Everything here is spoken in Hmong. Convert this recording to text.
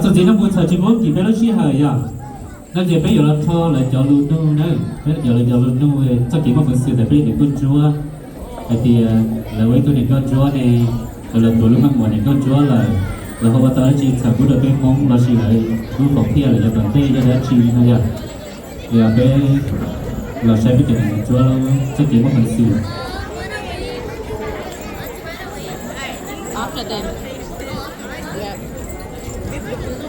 Txuas ntxiv no mus txhawm tsis muab kim peb lub sij hawm yog no ces peb yuav los rho lawv cov lus nug na, peb yuav cov lus nug txoj kev muaj peev xwm ntawm peb tus niam nkauj ntsuab hais tias lawv ua ib tug niam nkauj ntsuab ne, lawv tuav lub meej mom niam nkauj ntsuab lawm, lawv ho ua tau dab tsi txhawm pub rau peb Hmoob los sis lawv lub hom phiaj lawm yav tom ntej yog dab tsi no yog. Yog peb los saib peb cov niam nkauj ntsuab txoj kev muaj peev xwm. After them. Yeah.